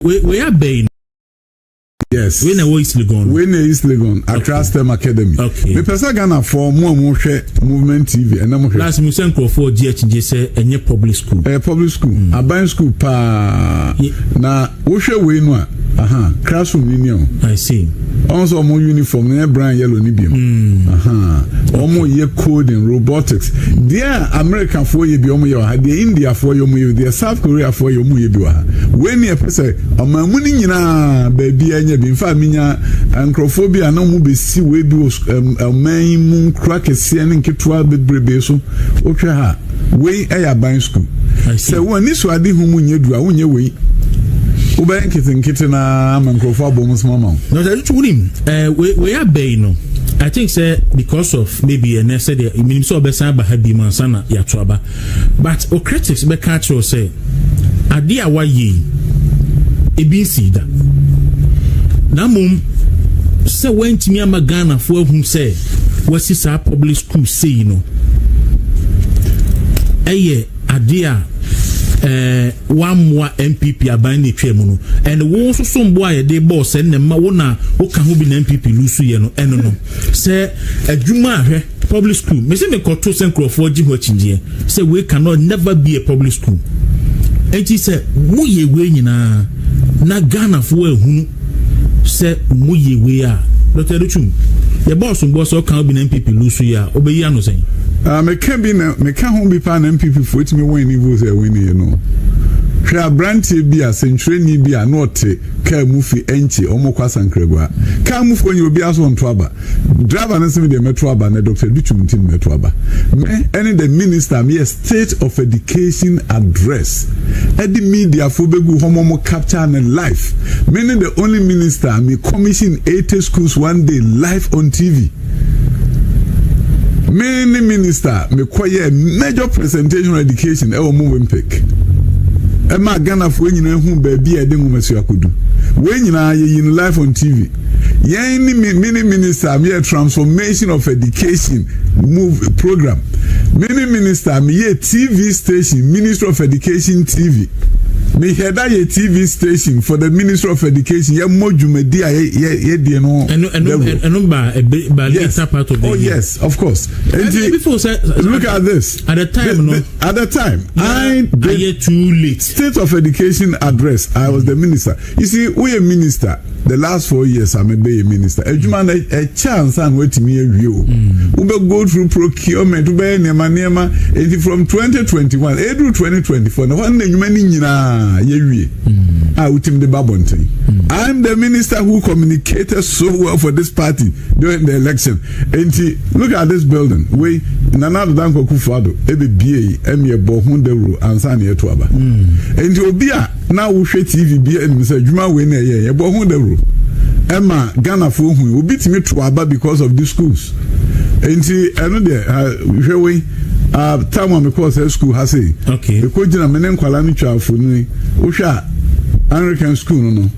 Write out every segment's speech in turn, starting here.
Wei abɛn. Yes. Wei na ɛwɔ East Legon. Wei na East Legon, Accra STEM Academy. Mepɛ sɛ Ghanafoɔ mo a mohwɛ Movement TV ɛnɛ mohwɛ. Last mi sɛ nkurɔfoɔ gye akyigye sɛ ɛnyɛ public school. Ɛyɛ public school, aban school paa. Na wohwɛ wei no a, aha classroom ni ni o. I see. Ɔn sɛ ɔmo uniform no yɛ brown, yellow ni bi mu. Ɔmo yɛ coding, robotics. Deɛ Americafoɔ yɛ bi, ɔmo yɛ wɔ ha. Deɛ Indiafoɔ yɛ, ɔmo yɛ bi. Deɛ South Koreafoɔ yɛ, ɔmo yɛ bi wɔ ha. Wei ni ɛpɛ sɛ ɔman mu ni nyinaa baabi anya bi nfa mi nya nkurɔfoɔ bi a na ɔmo bɛsi wei bi wɔ ɔman yi mu, nkura kɛseɛ ne nketewa bebrebe so. Wohwɛ ha, wei ɛyɛ aban school. Sɛ wɔn ani so ade ho mu nyɛ du a, wonyɛ wei, wobɛyɛ nketenkete na ama nkurɔfoɔ abɔ mu soma ma wo. Na ɔsɛ tutu wunim wei abɛn no, I think sɛ because of maybe ɛnɛ sɛ deɛ minim sɛ ɔbɛsan aba ha bi mu ansa na yɛato aba, but o critics bɛka akyerɛw sɛ adeɛ a wayɛ yi ebi nsi da, na mmom sɛ wɔntumi ama Ghanafoɔ ahu sɛ wɔasi saa public school sei no, ɛyɛ adeɛ a wammoa NPP aban ne etwa mu no, ɛna wo nso so mboa a yɛde bɔɔ sɛ ne ma wo na woka ho bi na NPP lose yɛ no. Ɛno no sɛ adwuma a hwɛ public school mesi mekɔto sɛ nkurɔfoɔ gye ho akyingyeɛ sɛ wei cannot never be a public school. Enti sɛ moyɛ wei nyinaa na Ghanafoɔ ahunu sɛ moyɛ wei a, Dr Adutwum, yɛbɔɔ somboɔ sɛ ɔka wo bi na NPP lose yɛ a, wobɛyi ano sɛn? Meka bi na meka ho bi paa na NPP foɔ etumi wɔn ni vote a wɔn ni no. Hwɛ aberanteɛ bi a sɛntwerɛni bi a na ɔte kaa mu fi ɛnkye ɔmo kɔ Asankragua. Kaa mu foɔ nyɛ obiara so ɔnto aba. Driver no sɛ deɛ mɛto aba na Dr Adutwum nti na mɛto aba. Me ɛne the minister meyɛ State of Education Address ɛde mediafoɔ bɛgu hɔ mo capture ne live. Me ne the only minister me commission 80 schools one day live on TV. Me ne minister mekɔyɛ major presentation on education ɛwɔ Movenpick ɛma Ghanafoɔ nyinaa hu baabi a yɛde nwomasua akɔdu. Wei nyinaa yɛyi no live on TV. Yɛn ne me ne minister meyɛ transformation of education move program. Me ne minister meyɛ TV station, Ministry of Education TV. Mehwɛ da yɛ TV station for the Ministry of Education, yɛ mmɔ dwumadi a yɛ yɛdie no. Ɛno ba ebe ba later part of the year. Yes, of course. Nti before say look at this. At the time no. At the time I did ayɛ too late. State of Education Address, I was the minister. You see, we a minister the last 4 years, I'm a be minister, adwuma no ɛkyɛ ansa na watumi awie o. Wobɛ go through procurement, wobɛyɛ nneɛma nneɛma. Eti from 2021 eduru 2024 na hɔ na nnwuma no nyinaa yɛwie a wotumi de ba abɔnten. I'm the minister who communicated so well for this party during the election. Nti look at this building. Wei Nana Addo Dankwa Akufo-Addo ebe bie yi, ɛmi ɛbɔ ho dawuro ansa na yɛto aba. Nti obi a na wohwɛ TV bi anim sɛ adwuma wei na ɛyɛ, yɛbɔ ho dawuro ɛma Ghanafoɔ hu obi tumi to aba because of the schools. Nti ɛno deɛ, hwɛ wei, time a mekɔɔ sɛ school ha sei, mekɔ gyina me ne nkwalaa no twa afoni. Wohwɛ a, Anglican school no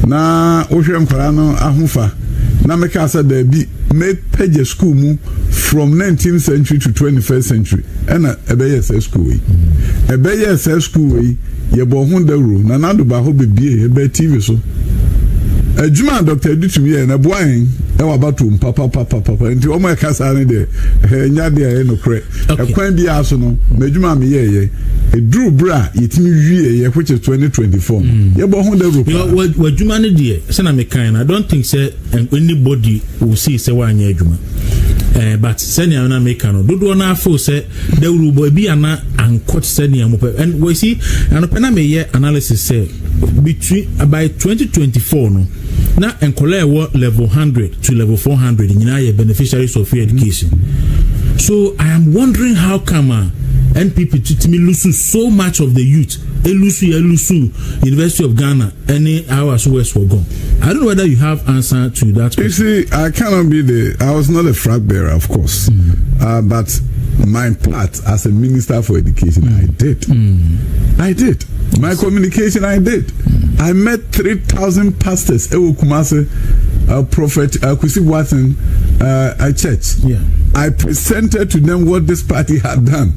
na wohwɛ nkwalaa no ahofa na meka sɛ daabi, mɛpɛgya school mu from 19th century to 21st century. Ɛna ɛbɛyɛ sɛ school wei, ɛbɛyɛ sɛ school wei yɛbɔ ho dawuro na nado baako bebie ɛbɛ TV so. Adwuma a Dr Adutwum yɛ na ɛboa yɛn ɛwɔ abatom papapapapa. Nti wɔn a ɛka saa no deɛ, ɛnya deɛ ɛyɛ nokorɛ. Ɛkwan biara so no, mɛdwuma a meyɛɛyɛ eduru bere a yɛtumi wie yɛ, which is 2024 no, yɛbɔ ho dawuro paa. W'adwuma no deɛ, sɛna mekan no, I don't think sɛ anybody will say sɛ woanyɛ adwuma, but sɛnea na meka no, dodoɔ no afo sɛ dawuro bɔ ebi ana ankɔ te sɛnea mopɛ. And wɔsi anɔpɛ na meyɛ analysis sɛ between by 2024 no na nkɔla a ɛwɔ level 100 to level 400 nyinaa yɛ beneficiaries of free education. So I am wondering how come a NPP tutumi lose so much of the youth, elose yɛ lose University of Ghana ɛne Ayawaso West Wuogon. I don't know whether you have answer to that You question. see, I cannot be the. I was not a flag bearer, of course, but my part as a minister for education, I did. I did. My communication, I did. I met 3,000 pastors. Ɛwɔ Kumasi, Prophet Kusi Boateng, a church. I presented to them what this party had done.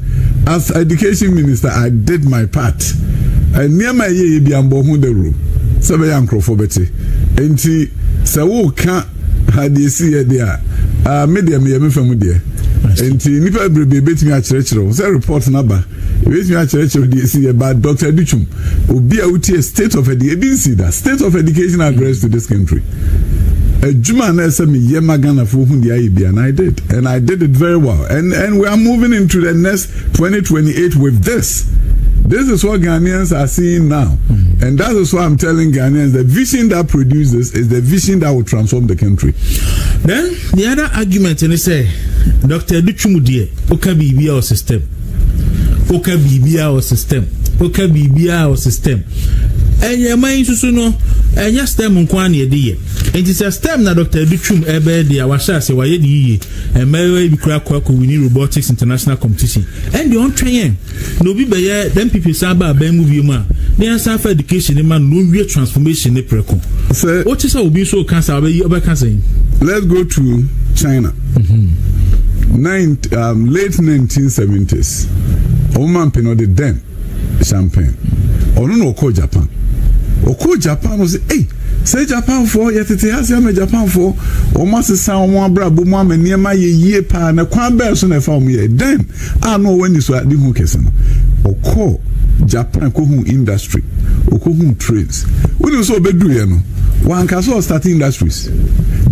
As education minister, I did my part. Nneɛma ɛyɛ yɛ bi ambɔ ho dawuro. Sɛ bɛyɛ nkurɔfoɔ bɛte. Nti sɛ woka adeɛ si yɛ deɛ a, me deɛ meyɛ me fam deɛ. Nti nipa bebree betumi akyerɛkyerɛ wo sɛ report naba, ebetumi akyerɛkyerɛ deɛ esi yɛ ba. Dr Adutwum, obi a wotie state of education, ebi nsi da state of education address to this country, adwuma na ɛsɛ meyɛ ma Ghanafoɔ hu deɛ ayɛ bi, and I did, and I did it very well, and we are moving into the next 2028 with this. This is what Ghanaians are seeing now. And that is why I'm telling Ghanaians, the vision that produces is the vision that will transform the country. Then the other argument ni sɛ Dr Adutwum deɛ, woka biribi a wɔ system, woka biribi a wɔ system, woka biribi a wɔ system, ɛnyɛ man yi soso no, ɛnyɛ STEM nko ara na yɛde yɛ. Nti sɛ STEM na Dr Adutwum ɛbɛyɛ deɛ wahyɛ ase wayɛ ne yie, mmarima bi kura akɔ akɔ win robotics international competition, ɛnde ɔntwɛn yɛn na obi bɛyɛ NPP san ba aban mu bio mu a, ne yɛn san fa education ne ma no na onwie transformation ne prɛko. Sɛ wote sɛ obi nso ka sa, ɔbɛyi ɔbɛka sɛn? Let's go to China. Late 1970s, ɔmo mpɛ ɔde Deng Xiaoping, ɔno na ɔkɔɔ Japan. Ɔkɔɔ Japan no sɛ, ei, sɛ Japanfoɔ yɛtete ha sɛ ama Japanfoɔ wɔn asesa wɔn abrabɔ mu ama nneɛma yɛ yie paa, na kwan bɛɛ so na ɛfa wɔn yɛ den a na ɔwɔ ani so ade ho kɛse no, ɔkɔɔ Japan kɔhu industry, ɔkɔhu trains. Wonim sɛ ɔbɛdu yɛ no, wanka sɛ ɔstart industries.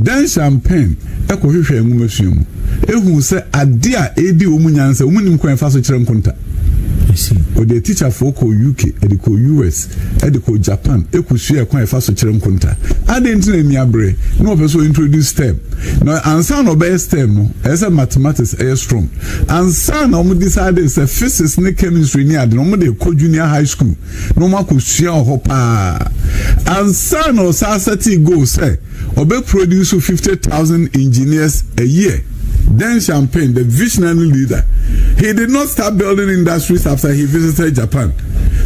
Deng Xiaoping ɛkɔhwehwɛ nwomasua mu, ehu sɛ ade a edi wɔn nyansa, wɔn nim kwan fa so kyerɛ nkonta. Ɔde teacherfoɔ kɔ UK, ɛde kɔ US, ɛde kɔ Japan, ɛkɔsua ɛkwan ɛfa so kyerɛ nkonta. Ade nti na ani abere na ɔpɛ so introduce STEM. Na ansa na ɔbɛyɛ STEM no, ɛyɛ sɛ mathematics ɛyɛ strong ansa na wɔn decide sɛ physics ne chemistry ne ade na wɔn de kɔ junior high school na wɔn akɔsua wɔ hɔ paa ansa na ɔsan set goal sɛ ɔbɛ produce 50,000 engineers a year. Deng Xiaoping, the visionary leader, he did not start building industries after he visited Japan.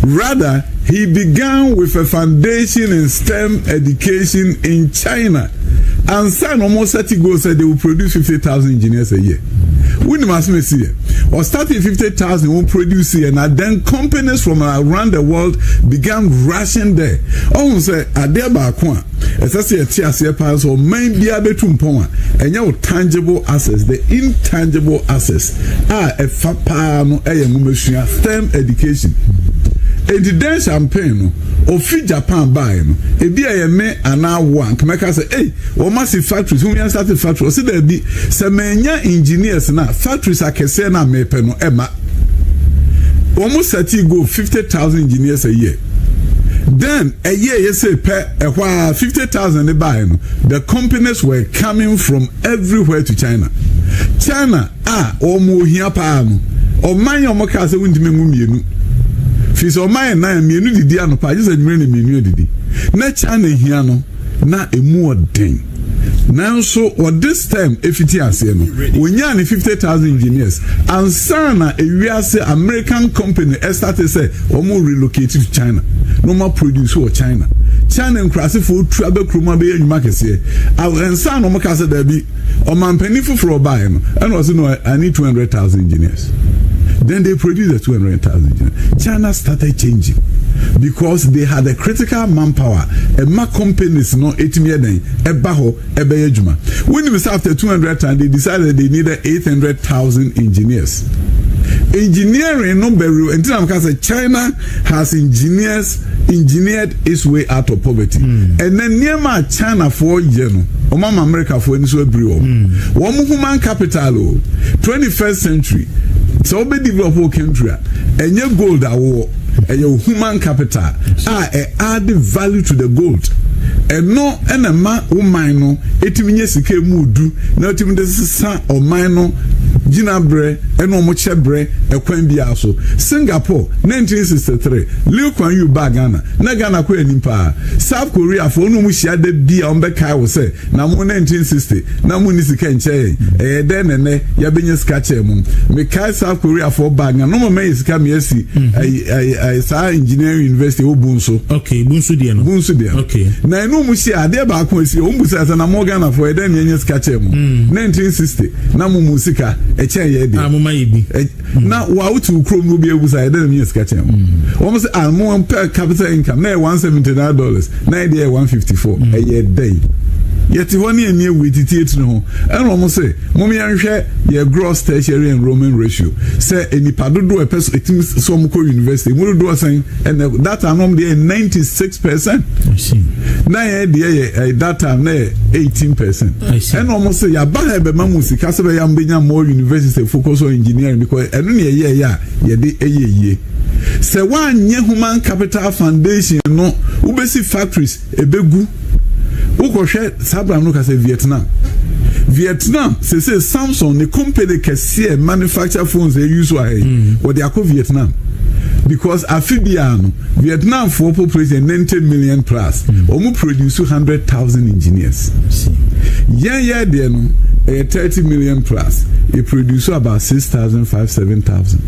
Rather, he began with a foundation in STEM education in China. And signed almost 30 goals said they will produce 50,000 engineers a year. Wonim asɛm esi yɛ, or starting 50,000 won't produce here, and then companies from around the world began rushing there. Ɔhun sɛ adeɛ baako a ɛsɛ sɛ yɛte aseɛ paa sɛ ɔman biara bɛtu mpɔn a, ɛnyɛ wo tangible assets, the intangible assets a ɛfa paa no ɛyɛ nwomasua, STEM education. Eti Deng Xiaoping no ofi Japan baeɛ no, ebi a yɛ me anaa wo a, nkɛmɛka sɛ, ei, wɔn asi factories, wɔn yɛn start factory. Ɔsi dɛbi, sɛ mɛnya engineers na factories akɛseɛ na mɛpɛ no ɛma wɔn set goal 50,000 engineers a year. Then ɛyɛ yɛ sɛ pɛ ɛhɔ a 50,000 ne baeɛ no, the companies were coming from everywhere to China. China a wɔn ohia paa no, ɔman yɛ wɔn kaa sɛ wɔntumi ngu mmienu fi sɛ ɔman yɛ nan mmienu didi anɔpa agye sɛ nwere ne mmienu adidi na China hia no na emu ɔden. Nanso wɔde STEM efiti aseɛ no, wonyaa ne 50,000 engineers ansa na ewiase American company ɛstart sɛ wɔn relocate to China na wɔn produce wɔ China. China nkurasefoɔ tu abɛ kurom abɛyɛ nnwuma kɛseɛ ansa na wɔn ka sɛ daabi. Ɔmampanin foforɔ ɔbaeɛ no, ɛna ɔsɛ no, "I need 200,000 engineers." Then they produced the 200,000 engineers. China started changing because they had a critical manpower. Ɛma companies no etimi yɛ dɛn ɛba hɔ ɛbɛyɛ adwuma. Wonim sɛ after 200,000, they decided they needed 800,000 engineers. Engineering no bɛri nti na mka sɛ China has engineers engineered its way out of poverty. Ɛnɛ nneɛma a Chinafoɔ yɛ no, wɔn ama Americafoɔ ani so abiri wɔn human capital o. 21st century, sɛ wɔbɛ develop wɔ country a, ɛnyɛ gold awowɔ, ɛyɛ human capital a ɛ add value to the gold. Ɛno ɛna ma wo man no etimi nye sika emu du na etimi de sesa ɔman no gyina berɛ ɛna ɔmo kyɛ berɛ ɛkwan biara so. Singapore, 1963, Lee Kuan Yew baa Ghana na Ghana kɔ anim paa. South Korea fo ɔno ɔmo hyia da bi a ɔmo bɛkae wɔ sɛ na mo 1960 na mo ni sika nkyɛn, ɛyɛ dɛn nɛnɛ yɛbɛnya sika kyɛn mu? Mekae South Korea fo baa Ghana na ɔmo mɛyɛ sika mi asi ɛyi ɛyi ɛyi saa engineering university wɔ Bunso. Okay, Bunso deɛ no. Bunso deɛ no. Na ɛnu mu hyia adeɛ baako esi, wɔn busa sɛ na mo Ghana fo ɛdɛn na yɛnyɛ sika kyɛn mu? 1960 na mo mu sika Ɛkyɛn yɛ deɛ. A mo ma yɛ bi. Na wa wote wo kurom no obi abusa yɛ dɛ na mi yɛ sika kyɛn mo. Wɔn sɛ ah mo per capita income na yɛ $179, na yɛ deɛ yɛ 154. Ɛyɛ dɛ yɛte hɔ ne ani ewu etiti etiri ho. Ɛna wɔn sɛ mo yɛn hwɛ yɛ gross tertiary enrollment ratio, sɛ nipa dodoɔ ɛpɛ so etimi sɛ wɔn kɔ university mu dodoɔ sɛn. Ɛna that time wɔn deɛ yɛ 96%, na yɛn deɛ yɛ that time na yɛ 18%. Ɛna wɔn sɛ yaba ha ɛbɛma mu sika sɛ bɛyɛ ambɛnya more university focus on engineering, because ɛno ne ɛyɛ ɛyɛ a yɛde ɛyɛ yie. Sɛ woanyɛ human capital foundation no, wobɛsi factories ebegu. Wokɔhwɛ saa bram no ka sɛ Vietnam sese Samsung ne company kɛseɛ manufacture phones ɛyi so ahɛ yi, wɔde akɔ Vietnam, because afi biara no Vietnam for population 90 million plus, wɔn produce 100,000 engineers. Yɛn yɛ deɛ no ɛyɛ 30 million plus, yɛ produce about 6,000, 5, 7,000.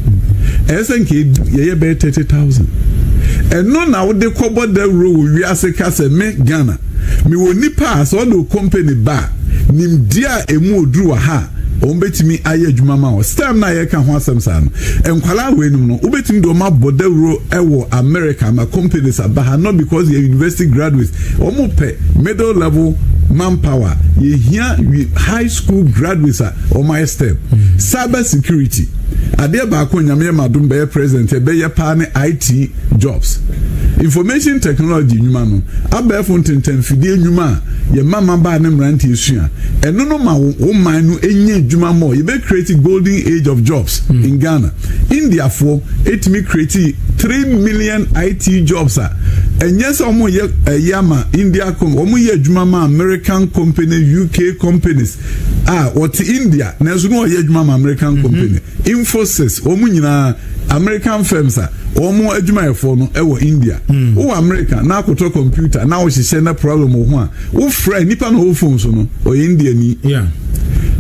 Ɛyɛ sɛ nka yɛyɛ bɛyɛ 30,000. Ɛno na wode kɔbɔ dawuro wɔ wiase ka sɛ me Ghana mewɔ nipa a sɛ ɔde o company ba a, nimdeɛ a emu oduru wɔ ha a wɔn bɛtumi ayɛ adwuma ma wɔ STEM na yɛka ho asɛm saa no. Nkwalaa wɔ enum no, wobɛtumi de wɔn abɔ dawuro ɛwɔ America ma companies aba ha, not because yɛ university graduates. Wɔn pɛ middle level manpower. Yɛhia high school graduates a wɔn ayɛ STEM. Cyber security adeɛ baako, Nyame yɛ madom bɛyɛ president, ɛbɛyɛ paa ne IT jobs, information technology nnwuma no, abɛɛfo ntentɛnfidie nnwuma a yɛ mama baa ne mmeranteɛ sua. Ɛno no ma wo man no enya adwuma mɔ. Yɛbɛ create golden age of jobs in Ghana. Indiafoɔ etumi create 3 million IT jobs a ɛnyɛ sɛ wɔn yɛ ɛyɛ ama India com, wɔn yɛ adwuma ma American company, UK companies a wɔte India nanso no wɔyɛ adwuma ma American company, Infosys, wɔn nyinaa American firms a wɔn adwumayɛfoɔ no wɔ India. Wowɔ America na akotɔ computer na wohyehyɛ na problem wɔ ho a, wofrɛ nipa na ɔwɔ phone so no, ɔyɛ India ni.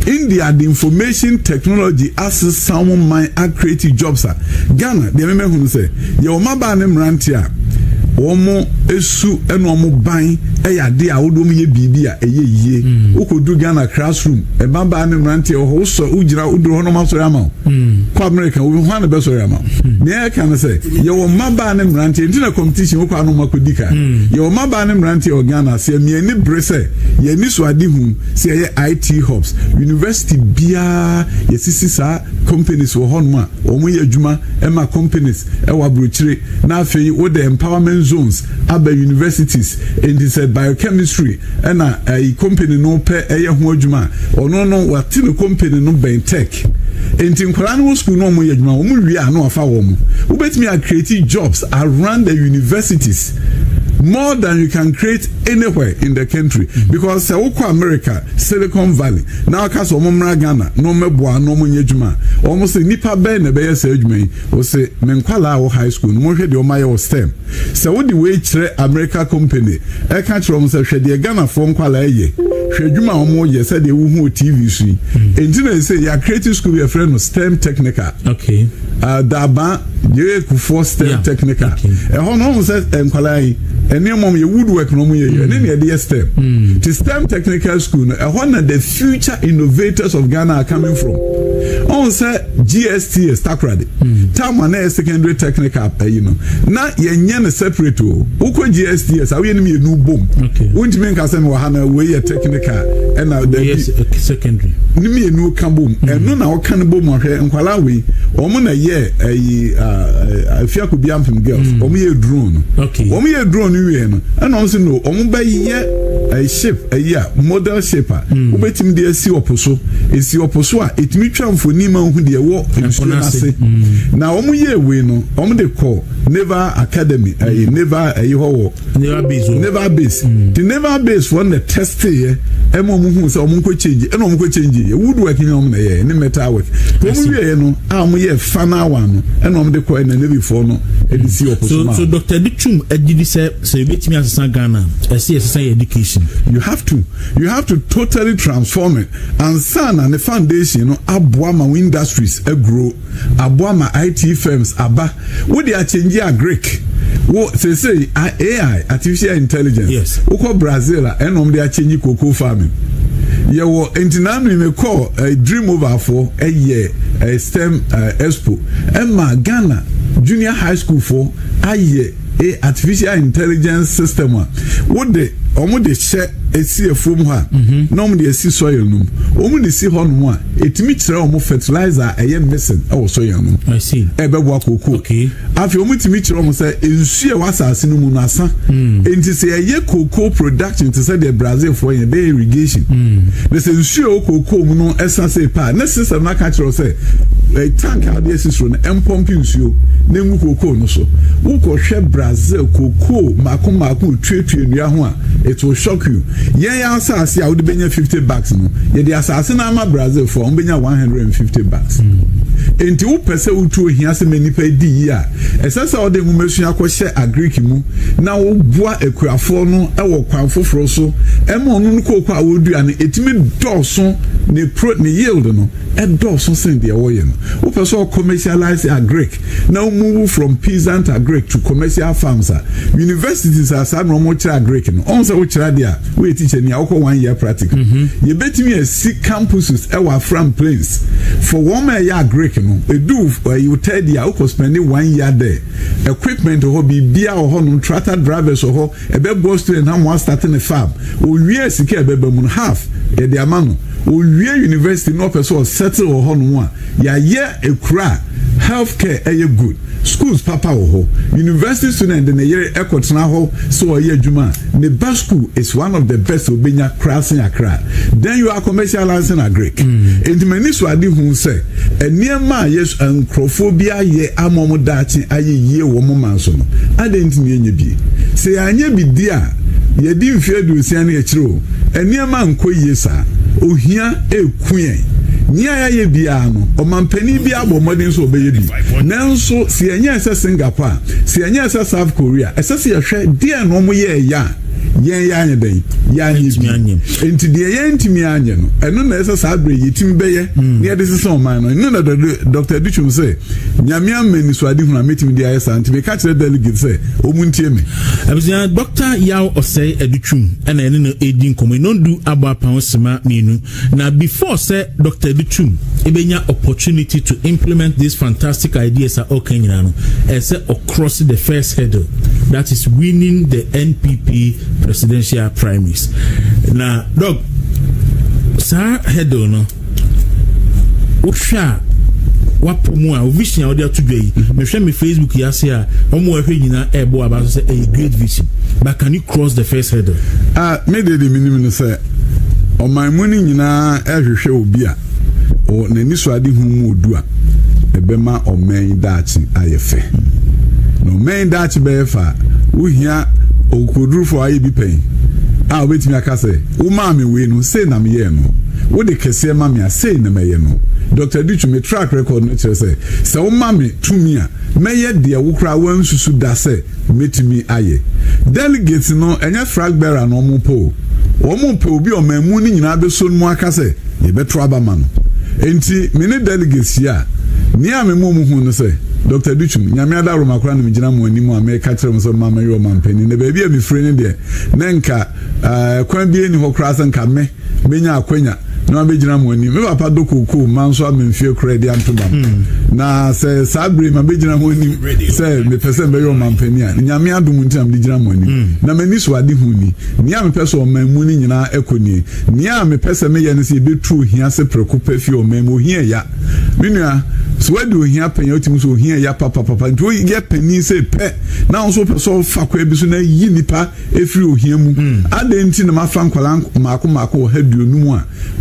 India de information technology asesa wɔn man, acreate jobs a Ghana deɛ mɛmɛ hunu sɛ yɛwɔ mmabaa ne mmeranteɛ a wɔn esu ɛna wɔn ban ɛyɛ adeɛ a wɔde wɔn yɛ biribi a ɛyɛ yie. Wokɔdu Ghana classroom, mmabaa ne mmeranteɛ wɔ hɔ, wosɔ wogyina woduru hɔ na wɔn asɔre ama wo. Kɔ America, wo hwan na bɛsɔre ama wo? Nea ɛka no sɛ yɛwɔ mmabaa ne mmeranteɛ nti na competition wokɔ ano ma kɔdi ka. Yɛwɔ mmabaa ne mmeranteɛ wɔ Ghana sɛ mmiɛni bere sɛ yɛni so ade hu sɛ yɛyɛ IT hubs, university biara yɛsisi saa companies wɔ hɔnom a wɔn yɛ adwuma ɛma companies ɛwɔ aburokyire. Na afei wode empowerment zones aba universities, nti sɛ biochemistry ɛna ɛyi company no pɛ ɛyɛ ho adwuma a, ɔno no wate ne company no bɛn tech, nti nkwadaa no wɔ school no wɔn yɛ adwuma, wɔn wie a na wafa wɔn. Wobɛtumi a create jobs around the universities more than you can create anywhere in the country, because sɛ wokɔ America, Silicon Valley, na waka sɛ wɔn mmra Ghana na wɔn mɛboa na wɔn nyɛ adwuma a, wɔn sɛ nipa bɛn na ɛbɛyɛ saa adwuma yi? Wɔsɛ me nkwalaa a wɔ high school no, mohwɛ deɛ wɔn ayɛ wɔ STEM. Sɛ wode wei kyerɛ America company, ɛka kyerɛ wɔn sɛ hwɛ deɛ Ghanafoɔ nkwalaa yɛ, hwɛ adwuma a wɔn yɛ, sɛdeɛ wohu wɔ TV so yi. Nti na sɛ yɛ create school yɛfrɛ no STEM technical. Daaba yɛ Kufuor STEM technical. Ɛhɔ no ɔmo sɛ nkwalaa yi nneɛma ɔmo yɛ woodwork na ɔmo yɛ yɛ ɛne na yɛde yɛ STEM. Ti STEM technical school no, ɛhɔ na the future innovators of Ghana are coming from. Ɔmo sɛ GSTS Takoradi time a na yɛ secondary technical ɛyi no, na yɛnyɛ no separate o. Wokɔ GSTS a, woyɛ no mmienu bom. Wontumi nka sɛ mewɔ ha na wei yɛ technical ɛna Wei dabi. yɛ secondary. Ne mmienu ka bom. Ɛno na ɔka no bom. Ahwɛ nkwalaa wei, wɔn na yɛ ɛyi Afiakobi Ampem Girls, wɔn yɛ drone no. Wɔn yɛ drone no wie no, ɛna wɔn sɛ no wɔn bɛyɛ ɛyi ship, ɛyi a model ship a wobɛtumi de asi ɔpo so, esi ɔpo so a etumi twa mfoni ma ohun deɛ ɛwɔ nsuo n'ase. Na wɔn yɛ wei no, wɔn de kɔ Naval Academy, ɛyi naval ɛyi hɔ wɔ Naval base wɔ. Naval base. The naval base wɔn na test yɛ ɛma wɔn hu sɛ wɔn nkɔ change, ɛna wɔn kɔ change yɛ woodwork nyɛ wɔn na yɛ ne metal work. I wɔn see. wie yɛ no a, wɔn yɛ final one no, ɛna wɔn de kɔ ɛna navy foɔ no ɛde si ɔpo so So ma so wɔn. Dr. Adutwum agyidi sɛ ebetumi asesa Ghana, ɛsɛ yɛsesa yɛ education. You have to totally transform it ansa na ne foundation no aboa ma wo industries agrow, aboa ma IT firms aba. Wode akyɛngye agric wo sese AI, artificial intelligence. Wokɔ Brazil a, ɛna wɔn de akyɛngye cocoa farming. Yɛwɔ nti na mi mi kɔ Dream Over fo ɛyɛ STEM expo ɛma Ghana junior high school fo ayɛ artificial intelligence system a wode wɔn de hyɛ esi afuom hɔ a na wɔn de esi soil no mu. Wɔn de si hɔ nom a, etumi kyerɛ wɔn fertilizer a ɛyɛ missing ɛwɔ soil no mu. I see. Ɛbɛboa kookoo. Afei wɔn tumi kyerɛ wɔn sɛ nsuo a ɛwɔ asase no mu no asa, nti sɛ ɛyɛ cocoa production te sɛ deɛ Brazil foɔ yɛn bɛyɛ irrigation na sɛ nsuo a ɛwɔ cocoa mu no ɛsa sɛ paa ne system no aka kyerɛ sɛ tank a wɔde asi soro no ɛmpump nsuo na ngu cocoa no so. Wokɔhwɛ Brazil cocoa mako mako tuatua nnua ho a, it will shock you. Yɛn yɛn asase a wode bɛnya 50 bags no, yɛde asase no ama Brazil foɔ, wɔn bɛnya 150 bags. Nti wopɛ sɛ wotu ohia sɛ ma nipa di yie a, ɛsɛ sɛ wɔde nwomasua akɔhyɛ agric mu na woboa akuafoɔ no wɔ kwan foforɔ so ɛma ɔno no kooko a wɔdua no ɛtumi dɔɔso, ne pro ne yield no ɛdɔɔso sen deɛ wɔyɛ no. Wopɛ sɛ ɔcommercialize agric na move from peasant agric to commercial farms a, universities a saa na wɔn kyerɛ agric no, ɔn sɛ wokyerɛ adeɛ a, woyɛ teacher ni a, wokɔ one year practical. Yɛbɛtumi asi campuses ɛwɔ Afram Plains for wɔn a ɛyɛ agric no. Edu ɛyɛ third year, wokɔ spend one year there. Equipment wɔ hɔ, biribiara wɔ hɔ nom, tractor drivers wɔ hɔ, ɛbɛboa student na mo astart ne farm. Owie, sika ɛbɛba mu no, half yɛde ama no. Owie university na ɔpɛ sɛ ɔsettle wɔ hɔ nom a, yɛayɛ ekura health care, ɛyɛ good schools papa wɔ hɔ. University student de ne yere ɛkɔtena hɔ sɛ ɔyɛ adwuma a, ne ba school is one of the best obenya krasen Accra. Then you are commercializing agric. Nti m'ani so ade hu sɛ nneɛma a yɛ nkurɔfoɔ bi ayɛ ama wɔn daakye ayɛ yie wɔ wɔn man so no, ade nti na yɛnyɛ bi sɛ yɛanyɛ bi di a, yɛdi mfe 60 ne akyire o, nneɛma nkɔ yie saa. Ohia eku yɛn. Nea yɛayɛ biara no, ɔmampanin bi abɔ mmɔden sɛ ɔbɛyɛ bi, nanso sɛ yɛnyɛ sɛ Singapore a, sɛ yɛnyɛ sɛ South Korea, ɛsɛ sɛ yɛhwɛ deɛ na wɔn yɛ ɛyɛ a yɛn yɛ anyɛ dɛn yɛanyɛ bi. Nti deɛ yɛn ntumi anyɛ no, ɛno na ɛsɛ saa abere yɛtumi bɛyɛ na yɛde sesa ɔman no. Ɛno na Dr. Adutwum sɛ Nyame ama nisuade hunu a mɛtumi de ayɛ saa. Nti meka kyerɛ delegate sɛ ɔmu ntie me. Abusua, Dr. Yaw Ɔsɛe Adutwum ɛna ɛne no ɛdi nkɔmmɔ. Nondu abɔ apam sema 2 na before sɛ Dr. Adutwum ɛbɛnya opportunity to implement these fantastic ideas a ɔka nyinaa no, ɛsɛ ɔcross the first hurdle, that is winning the NPP presidential primaries. Na Doc, saa hurdle no, wohwɛ a wapɔ mu a, vision a wɔde ato dwa yi, mehwɛ me Facebook yi ase a, wɔn a wɔhwɛ nyinaa ɛɛbɔ aba so sɛ ɛyɛ great vision, but can you cross the first hurdle? Ah, me de de minim no sɛ ɔman mu no nyinaa ɛhwehwɛ obi a ɔ n'ani so ade hu mu odu a ɛbɛma ɔman daakye ayɛ fɛ. Na ɔman daakye bɛyɛ fɛ a, wohia okodurufo a ayɛ bi pɛn a wobɛtumi aka sɛ wo maame wei no, sei na meyɛɛ no, wode kɛseɛ ma me a, sei na mɛyɛ no. Dr. Adutwum, me track record no kyerɛ sɛ sɛ woma me tumi a, mɛyɛ deɛ wo koraa wansusu da sɛ mɛtumi ayɛ. Delegate no, ɛnyɛ flag bearer na ɔmo pɛ o, wɔn pɛ obi a ɔman mu no nyinaa bɛso no mu aka sɛ yɛbɛto aba ma no. Nti me ne delegates yi a, nea me mu hu no sɛ Dr. Adutwum, Nyame adaworoma koraa na megyina mo anim a meka kyerɛ mo sɛ mma mɛyɛ ɔmampanin. Na baabi a mefiri no deɛ, ne nka kwan bi ni hɔ koraa sɛ nka me menya akwanya na mabɛgyina mo anim. Me papa dɔ kookoo ma nso ama mfie koraa de anto bam na sɛ saa bere ma bɛgyina ho anim sɛ mepɛ sɛ mbɛyɛ ɔmampanin a, Nyame adom nti na mede gyina mo anim. Na m'ani so ade hu ni, nea mepɛ sɛ ɔman mu no nyinaa ɛkɔ nie. Nea mepɛ sɛ meyɛ no sɛ yɛbɛtu ohia se prɛko pɛ fie ɔman mu. Ohia ya, me nua, sɛ wadi ohia pɛn a, wotumi sɛ ohia ya papapapa. Nti woyɛ panin sɛ pɛ na wo nso wopɛ sɛ ɔfa kwan bi so na yi nipa efiri ohia mu. Adɛn nti na mafa nkwalaa mmaako mmaako wɔ ha 50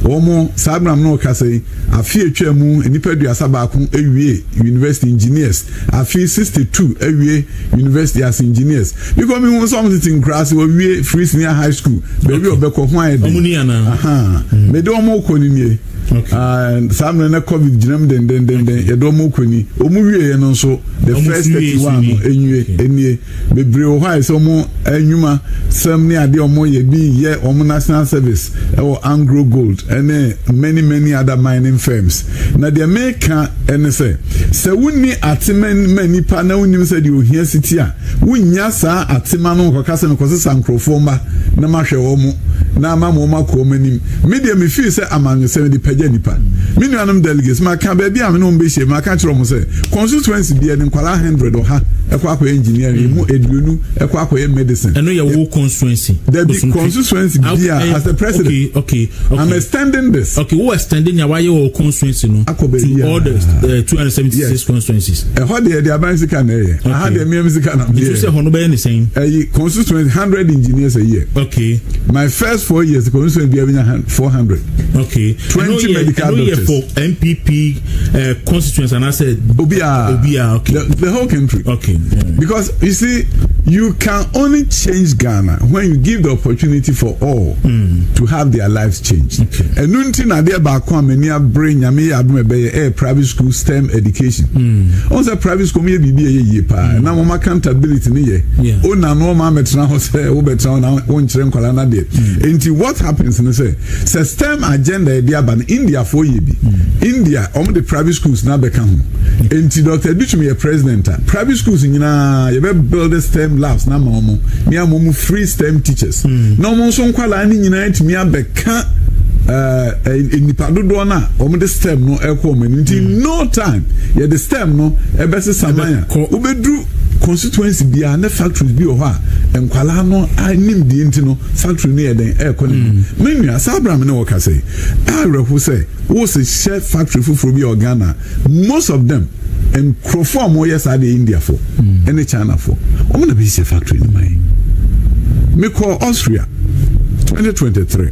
a wɔn saa abira mu na ɔka sɛ afe atwa mu nnipa 31 awie university engineers, afe 62 awie university as engineers, because mi hu sɛ wɔn tete nkura ase, wɔwie free senior high school, baabi a ɔbɛkɔ ho ayɛ den. Ɔmo ni ana? Mede wɔn kɔ ni nie. Saa mmerɛ na COVID gyina mu dendendenden, yɛde wɔn kɔ ni. Wɔn wie yɛ no nso, the first 31 no enwie enie. Bebree wɔ hɔ a yɛ sɛ wɔn anwuma sɛm ne adeɛ wɔn yɛ bi yɛ wɔn national service ɛwɔ Anglo Gold ɛne many many other mining firms. Na deɛ meka ɛne sɛ wonni atema ma nipa na wonnim sɛ deɛ ohia si ti a, wonnya saa atema no nkɔka sɛ mekɔsesa nkurɔfoɔ mma na mahwɛ wɔn mo. na ama ma wɔn akɔ wɔn anim. Me deɛ, me feel sɛ amanyɔsɛm de pagya nipa. Me nuanom delegates, maka baabi a me ne wɔn bɛhyia, maka kyerɛ wɔn sɛ constituency bi de nkwadaa 100, 100 ɛkɔ akɔyɛ engineering, emu 20 ɛkɔ akɔyɛ medicine. Ɛno yɛ wo constituency? Dabi, constituency bi a, as the president, I'm extending this. Okay, wo extending ya wayɛ wɔ constituency no akɔ baabi to all the 276 constituencies. Ɛhɔ deɛ, de aban sika na ɛyɛ. Aha deɛ, mmea sika na Nti sɛ hɔ no bɛyɛ ne sɛn? Ɛyi, constituency 100 engineers a year. My first 4 years, constituency bi a 400. 20 medical Ɛno yɛ doctors. for NPP constituency anaasɛ? Obia. Obia, okay. The whole country. Because you see, you can only change Ghana when you give the opportunity for all to have their lives changed. Ɛnu nti na adeɛ baako a m'ani abere, Nyame yɛ adum, ɛbɛyɛ ɛyɛ private school STEM education. Ɔn sɛ private school mo yɛ biribi a ɛyɛ yie paa na wɔn accountability ne yɛ. O na no wɔn amɛtena hɔ sɛ wobɛtena hɔ na wɔnkyerɛ nkwadaa na deɛ. Nti what happens ne sɛ STEM agenda yɛde aba no, Indiafoɔ yɛ bi. India, wɔn de private schools na abɛka ho. Nti Dr. Adutwum yɛ president a, private schools nyinaa yɛbɛ build STEM labs na ama wɔn ne ama wɔn free STEM teachers. Na wɔn nso nkwadaa ne nyinaa tumi abɛka nipa dodoɔ no a wɔn de STEM no ɛkɔ wɔn anim. Nti no time yɛde STEM no ɛbɛsesa man a, wobɛduru constituency biara ne factories bi wɔ hɔ a nkwalaa no anim deɛ, nti no factory no yɛ den ɛɛkɔ ne mu. Me nua, saa abraham ne wɔka sɛ awerɛho sɛ wɔsi hyɛ factory foforɔ bi a wɔ Ghana, most of them, nkurɔfoɔ a wɔyɛ saa deɛ, Indiafoɔ ɛne Chinafoɔ, wɔn na bɛsi hyɛ factory no ma yi. Mekɔ Austria 2023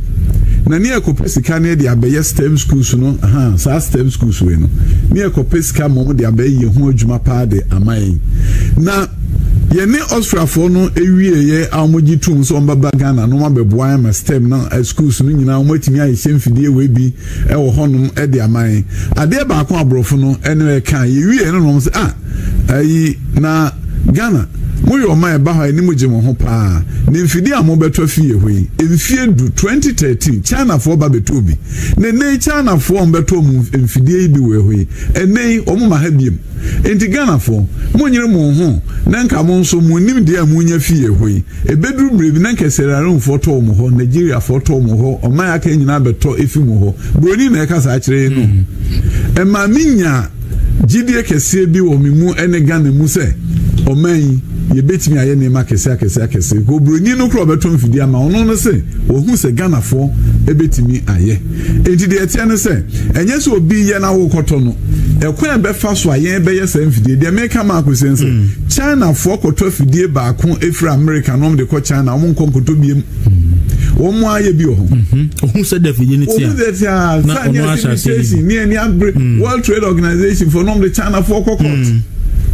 na ne yɛkɔpɛ sika ne de abɛyɛ STEM schools no ha. Saa STEM schools wei no, ne yɛkɔpɛ sika ma wɔn de abɛyɛ yɛn ho adwuma paa de ama yɛn. Na yɛne Austriafoɔ no ewieɛ a, wɔgye tum sɛ wɔn bɛba Ghana na wɔn abɛboa yɛn ma STEM no schools no nyinaa wɔn atumi ahyehyɛ mfidie wei bi ɛwɔ hɔnom ɛde ama yɛn. Adeɛ baako aborɔfo no ɛne ɛka yɛwie no na wɔn sɛ, ah, ayi na Ghana moyɛ ɔman ɛba hɔ a anim gye mo ho paa ne mfidie a mobɛtɔ fie hɔ yi, mfie 10, 2013, Chinafoɔ ba bɛtɔ bi na ɛnɛ yi Chinafoɔ a wɔbɛtɔ mu mfidie yi bi wɔ hɔ yi, ɛnɛ yi wɔn ma ha biem. Nti Ghanafoɔ, monyere mo ho na nka mo nso mo nim deɛ a monya fie hɔ yi, ebɛduru mmerɛ bi na nka Sierra Leonefoɔ tɔɔ mo hɔ, Nigeriafoɔ tɔɔ mo hɔ, ɔman aka nyinaa bɛtɔ efi mo hɔ. Buroni na ɛka saa kyerɛ yi no, ɛmaa mi nya gyidie kɛseɛ bi wɔ me mu ne Ghana mu sɛ ɔman yi yɛbɛtumi ayɛ nneɛma akɛse akɛse akɛse. Ko buroni no kora ɔbɛtɔ mfidie ama ɔno no sɛ wɔhu sɛ Ghanafoɔ ɛbɛtumi ayɛ. Enti deɛ ɛteɛ no sɛ ɛnyɛ sɛ obi yɛ na wokɔtɔ no, ɛkwan a ɛbɛfa so a yɛn bɛyɛ saa mfidie deɛ meka ma akɔsɛn sɛ Chinafoɔ kɔtɔ afidie baako ɛfiri America na wɔn de kɔ China, wɔn nkɔ nkɔtɔ biem, wɔn mu ayɛ bi wɔ hɔ. Ohun sɛ dɛ fidie ne tia Ohun sɛ tia na saa ne ɔno ahyɛ ase yi limitation ne ani abere. World Trade Organization fo nom de Chinafoɔ kɔ court.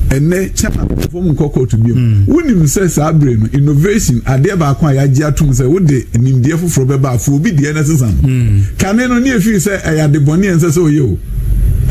Ɛnɛ Chinafoɔ mu nkɔ court bi mu. Wonim sɛ saa abere no, innovation adeɛ baako a yɛagye atom sɛ wode nimdeɛ foforɔ bɛba afo obi deɛ no sesa no. Kane no ne efiri sɛ ɛyɛ ade bɔne a ɛnsɛ sɛ ɔyɛ o.